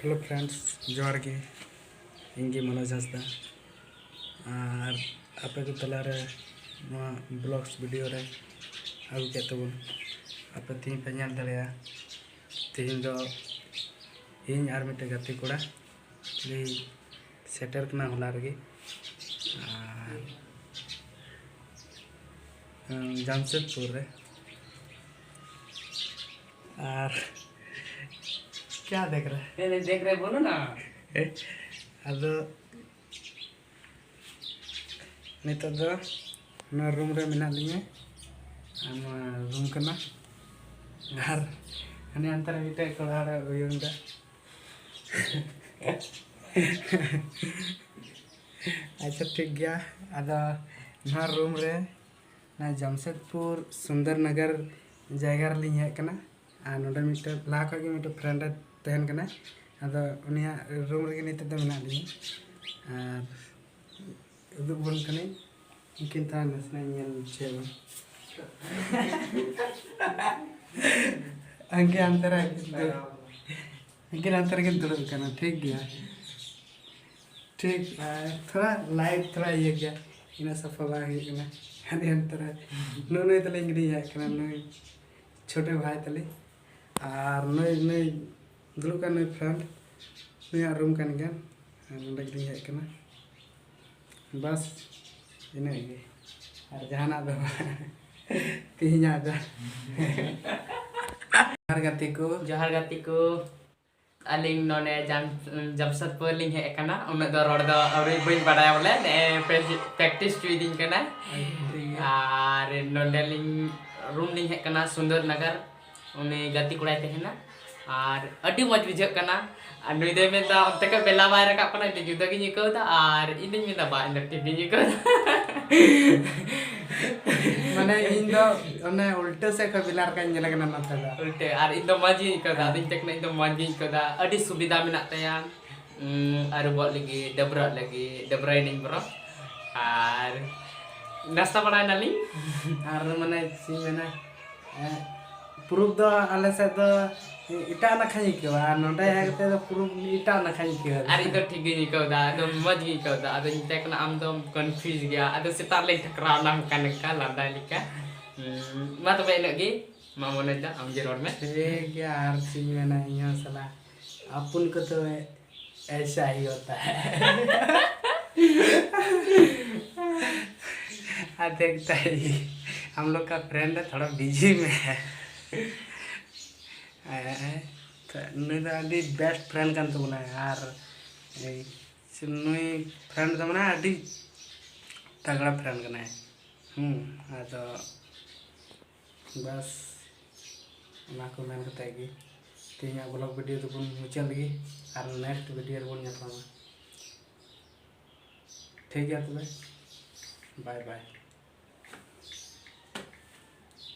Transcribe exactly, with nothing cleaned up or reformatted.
Hello friends, ᱡᱚᱦᱟᱨ ᱜᱮ᱾ ᱤᱧ ᱜᱮ ᱢᱚᱱᱳᱡᱽ ᱦᱟᱸᱥᱫᱟ᱾ ᱟᱨ ᱟᱯᱮ ᱠᱚ ᱛᱟᱞᱟᱨᱮ ᱱᱚᱣᱟ vlogs video ᱨᱮ ᱟᱹᱜᱩ ᱠᱮᱫ ᱛᱟᱵᱚᱱ᱾ ᱟᱯᱮ ᱛᱮᱦᱮᱧ ᱯᱮ ᱧᱮᱞ ᱫᱟᱲᱮᱭᱟᱜᱼᱟ, ᱛᱮᱦᱮᱧ ᱫᱚ ᱤᱧ ᱟᱨ ᱢᱤᱫᱴᱮᱱ ᱜᱟᱛᱮ ᱠᱚᱲᱟ ᱞᱮ ᱥᱮᱴᱮᱨ ᱠᱟᱱᱟ ᱦᱚᱞᱟ ᱨᱮᱜᱮ᱾ ᱟᱨ ᱦᱩᱸ, ᱡᱟᱢᱥᱮᱫᱽᱯᱩᱨ ᱨᱮ᱾ ᱟᱨ क्या देख रहा है? नहीं, नहीं, देख रहे, बोलो ना। ᱟᱫᱚ ᱱᱤᱛᱚᱜ ᱫᱚ ᱱᱚᱣᱟ ᱨᱩᱢ ᱨᱮ ᱢᱮᱱᱟᱜ ᱞᱤᱧᱟ᱾ ᱟᱨ ᱱᱚᱣᱟ ᱨᱩᱢ ᱠᱟᱱᱟ᱾ ᱟᱨ ᱦᱟᱱᱮ ᱦᱟᱱᱛᱮ ᱨᱮ ᱢᱤᱫᱴᱮᱡ ᱠᱚᱲᱟ ᱦᱚᱲᱮ ᱩᱭᱩᱝ ᱫᱟ᱾ ᱟᱪᱪᱷᱟ, ᱴᱷᱤᱠ ᱜᱮᱭᱟ᱾ ᱟᱫᱚ ᱱᱚᱣᱟ ᱨᱩᱢ ᱨᱮ ᱱᱚᱣᱟ ᱡᱟᱢᱥᱮᱫᱽᱯᱩᱨ ᱥᱩᱱᱫᱚᱨ ᱱᱚᱜᱚᱨ ᱡᱟᱭᱜᱟ ᱨᱮᱞᱤᱧ ᱦᱮᱡ ᱠᱟᱱᱟ᱾ ᱟᱨ ᱱᱚᱰᱮ ᱢᱤᱫᱴᱮᱱ ᱞᱟᱦᱟ ᱠᱷᱚᱱ ᱜᱮ ᱢᱤᱫᱴᱮᱱ friend ᱮ ᱛᱟᱦᱮᱱ ᱠᱟᱱᱟ᱾ ᱟᱫᱚ ᱩᱱᱤᱭᱟᱜ ᱨᱩᱢ ᱨᱮᱜᱮ ᱱᱤᱛᱚᱜ ᱫᱚ ᱢᱮᱱᱟᱜ ᱞᱤᱧᱟ᱾ ᱟᱨ ᱩᱫᱩᱜ ᱵᱚᱱ ᱠᱟᱹᱱᱟᱹᱧ᱾ ᱩᱱᱠᱤᱱ ᱛᱟᱦᱮᱱ ᱱᱟᱥᱮᱱᱟᱜ ᱧᱮᱞ ᱦᱚᱪᱚᱭᱮᱫ ᱵᱚᱱ᱾ ᱩᱱᱠᱤᱱ ᱦᱟᱱᱛᱮ ᱨᱮ ᱩᱱᱠᱤᱱ ᱦᱟᱱᱛᱮ ᱨᱮᱠᱤᱱ ᱫᱩᱲᱩᱵ ᱠᱟᱱᱟ᱾ ᱴᱷᱤᱠ ᱜᱮᱭᱟ, ᱴᱷᱤᱠ᱾ ᱟᱨ ᱛᱷᱚᱲᱟ light ᱛᱷᱚᱲᱟ ᱤᱭᱟᱹ ᱜᱮᱭᱟ, ᱤᱱᱟᱹᱜ ᱥᱟᱯᱷᱟ ᱵᱟᱝ ᱦᱩᱭᱩᱜ ᱠᱟᱱᱟ᱾ ᱦᱟᱱᱮ ᱦᱟᱱᱛᱮ ᱨᱮ ᱱᱩᱭ, ᱱᱩᱭ ᱛᱟᱞᱮᱧ ᱜᱤᱰᱤᱭᱟᱜ ᱠᱟᱱᱟ, ᱱᱩᱭ ᱪᱷᱳᱴᱮ ᱵᱷᱟᱭ ᱛᱟᱞᱮ᱾ ᱟᱨ ᱱᱩᱭ, ᱱᱩᱭ ᱫᱩᱲᱩᱵ ᱠᱟᱱ ᱱᱩᱭ friend, ᱱᱩᱭᱟᱜ ᱨᱩᱢ ᱠᱟᱱ ᱜᱮᱭᱟ᱾ ᱟᱨ ᱱᱚᱸᱰᱮ ᱜᱮᱞᱤᱧ ᱦᱮᱡ ᱠᱟᱱᱟ᱾ ᱵᱟᱥ, ᱤᱱᱟᱹᱜ ᱜᱮ᱾ ᱟᱨ ᱡᱟᱦᱟᱱᱟᱜ ᱫᱚ ᱵᱟᱝ᱾ ᱛᱮᱦᱮᱧᱟᱜ ᱫᱚ᱾ ᱡᱚᱦᱟᱨ ᱜᱟᱛᱮ ᱠᱚ᱾ ᱡᱚᱦᱟᱨ ᱜᱟᱛᱮ ᱠᱚ᱾ ᱟᱹᱞᱤᱧ ᱱᱚᱰᱮ ᱡᱟᱢ-, ᱡᱟᱢᱥᱮᱫᱽᱯᱩᱨ ᱞᱤᱧ ᱦᱮᱡ ᱟᱠᱟᱱᱟ᱾ ᱩᱱᱟᱹᱜ ᱫᱚ ᱨᱚᱲ ᱫᱚ ᱟᱹᱣᱨᱤ ᱵᱟᱹᱧ ᱵᱟᱰᱟᱭᱟ ᱵᱚᱞᱮ᱾ ᱱᱮᱜᱼᱮ ᱯᱨᱮ-, practice ᱦᱚᱪᱚᱭᱤᱫᱤᱧ ᱠᱟᱱᱟᱭ᱾ ᱴᱷᱤᱠ ᱜᱮᱭᱟ᱾ ᱟᱨ ᱱᱚᱰᱮ ᱞᱤᱧ, ᱨᱩᱢ ᱞᱤᱧ ᱦᱮᱡ ᱟᱠᱟᱱᱟ ᱥᱩᱱᱫᱚᱨ ᱱᱚᱜᱚᱨ᱾ ᱩᱱᱤ ᱜᱟᱛᱮ ᱠᱚᱲᱟᱭ ᱛᱟᱦᱮᱱᱟ᱾ ᱟᱨ ᱟᱹᱰᱤ ᱢᱚᱡᱽ ᱵᱩᱡᱷᱟᱹᱜ ᱠᱟᱱᱟ᱾ ᱟᱨ ᱱᱩᱭ ᱫᱚᱭ ᱢᱮᱱᱫᱟ ᱚᱱᱛᱮ ᱠᱷᱚᱡ ᱵᱮᱞᱟ ᱵᱟᱭ ᱨᱟᱠᱟᱵ ᱠᱟᱱᱟ, ᱤᱧ ᱫᱚ ᱡᱩᱫᱟᱹ ᱜᱤᱧ ᱟᱹᱭᱠᱟᱹᱣ ᱮᱫᱟ᱾ ᱟᱨ ᱤᱧ ᱫᱚᱧ ᱢᱮᱱᱫᱟ ᱵᱟ, ᱤᱧ ᱫᱚ ᱴᱷᱤᱠ ᱜᱤᱧ ᱟᱹᱭᱠᱟᱹᱣ ᱮᱫᱟ᱾ ᱢᱟᱱᱮ ᱤᱧ ᱫᱚ ᱚᱱᱮ ᱩᱞᱴᱟᱹ ᱥᱮᱫ ᱠᱷᱚᱡ ᱵᱮᱞᱟ ᱨᱟᱠᱟᱵ ᱤᱧ ᱧᱮᱞᱮ ᱠᱟᱱᱟ ᱱᱚᱛᱮ ᱫᱚ᱾ ᱩᱞᱴᱟᱹ, ᱟᱨ ᱤᱧ ᱫᱚ ᱢᱚᱡᱽ ᱜᱤᱧ ᱟᱹᱭᱠᱟᱹᱣ ᱮᱫᱟ᱾ ᱟᱫᱚᱧ ᱢᱮᱛᱟᱭ ᱠᱟᱱᱟ ᱤᱧ ᱫᱚ ᱢᱚᱡᱽ ᱜᱤᱧ ᱟᱹᱭᱠᱟᱹᱣ ᱮᱫᱟ, ᱟᱹᱰᱤ ᱥᱩᱵᱤᱫᱷᱟ ᱢᱮᱱᱟᱜ ᱛᱟᱭᱟ᱾ ᱩᱸ, ᱟᱹᱨᱩᱵᱚᱜ ᱞᱟᱹᱜᱤᱫ, ᱰᱟᱹᱵᱽᱨᱟᱹᱜ ᱞᱟᱹᱜᱤᱫ, ᱰᱟᱹᱵᱽᱨᱟᱹᱭᱮᱱᱟᱹᱧ ᱵᱚᱨᱚ᱾ ᱟᱨ ᱱᱟᱥᱛᱟ ᱵᱟᱲᱟᱭᱮᱱᱟᱞᱤᱧ᱾ ᱟᱨ ᱢᱟᱱᱮ ᱪᱮᱫ ᱤᱧ ᱢᱮᱱᱟ, ᱮᱸ, ᱯᱩᱨᱩᱵ ᱫᱚ ᱟᱞᱮ ᱥᱮᱫ ᱫᱚ ᱮᱴᱟᱜ ᱱᱟᱠᱷᱟᱧ ᱟᱹᱭᱠᱟᱹᱣᱟ, ᱟᱨ ᱱᱚᱸᱰᱮ ᱦᱮᱡ ᱠᱟᱛᱮ ᱫᱚ ᱯᱩᱨᱟᱹ ᱮᱴᱟᱜ ᱱᱟᱠᱷᱟᱧ ᱟᱹᱭᱠᱟᱹᱣᱟ᱾ ᱟᱨ ᱤᱧ ᱫᱚ ᱴᱷᱤᱠ ᱜᱤᱧ ᱟᱹᱭᱠᱟᱹᱣ ᱮᱫᱟ, ᱮᱠᱫᱚᱢ ᱢᱚᱡᱽ ᱜᱤᱧ ᱟᱹᱭᱠᱟᱹᱣ ᱮᱫᱟ᱾ ᱟᱫᱚᱧ ᱢᱮᱛᱟᱭ ᱠᱟᱱᱟ, "ᱟᱢ ᱫᱚᱢ confuse ᱜᱮᱭᱟ?" ᱟᱫᱚ ᱥᱮᱛᱟᱜ ᱨᱮᱞᱤᱧ ᱴᱷᱟᱠᱨᱟᱣ ᱮᱱᱟ ᱱᱚᱝᱠᱟ ᱱᱚᱝᱠᱟ ᱞᱟᱸᱫᱟ ᱞᱮᱠᱟ᱾ ᱦᱩᱸ, ᱢᱟ ᱛᱚᱵᱮ ᱤᱱᱟᱹᱜ ᱜᱮ᱾ ᱢᱟ ᱢᱚᱱᱳᱡᱽ ᱫᱟ, ᱟᱢ ᱜᱮ ᱨᱚᱲ ᱢᱮ᱾ ᱴᱷᱤᱠ ᱜᱮᱭᱟ, ᱟᱨ ᱪᱮᱫ ᱤᱧ ᱢᱮᱱᱟ, ᱤᱧ ᱦᱚᱸ ᱥᱟᱞᱟ ᱟᱯᱩᱱ ᱠᱚ ᱛᱚᱵᱮ ᱮᱭᱥᱟ ᱦᱤ ᱦᱳᱛᱟ ᱦᱮ। ᱟᱨ ᱫᱮᱠᱷ ᱛᱟᱭ, ᱦᱟᱢ ᱞᱳᱜ ᱠᱟ ᱯᱷᱨᱮᱱᱰ ᱦᱮ, ᱛᱷᱚᱲᱟ ᱵᱤᱡᱤ ᱢᱮ ᱦᱮ᱾ ᱦᱮᱸ, ᱛᱚ ᱱᱩᱭ ᱫᱚ ᱟᱹᱰᱤ ᱵᱮᱥᱴ ᱯᱷᱨᱮᱱᱰ ᱠᱟᱱ ᱛᱟᱵᱚᱱᱟᱭ, ᱟᱨ ᱮᱭ ᱱᱩᱭ ᱯᱷᱨᱮᱱᱰ ᱫᱚ ᱢᱟᱱᱮ ᱟᱹᱰᱤ ᱛᱟᱜᱲᱟ ᱯᱷᱨᱮᱱᱰ ᱠᱟᱱᱟᱭ᱾ ᱦᱩᱸ, ᱟᱫᱚ ᱵᱟᱥ, ᱚᱱᱟ ᱠᱚ ᱢᱮᱱ ᱠᱟᱛᱮ ᱜᱮ ᱛᱮᱦᱮᱧᱟᱜ ᱵᱞᱚᱜ ᱵᱷᱤᱰᱤᱭᱳ ᱫᱚᱵᱚᱱ ᱢᱩᱪᱟᱹᱫ ᱞᱮᱜᱮ, ᱟᱨ ᱱᱮᱠᱥᱴ ᱵᱷᱤᱰᱤᱭᱳ ᱨᱮᱵᱚᱱ ᱧᱟᱯᱟᱢᱟ᱾ ᱴᱷᱤᱠ ᱜᱮᱭᱟ ᱛᱚᱵᱮ, ᱵᱟᱭ ᱵᱟᱭ᱾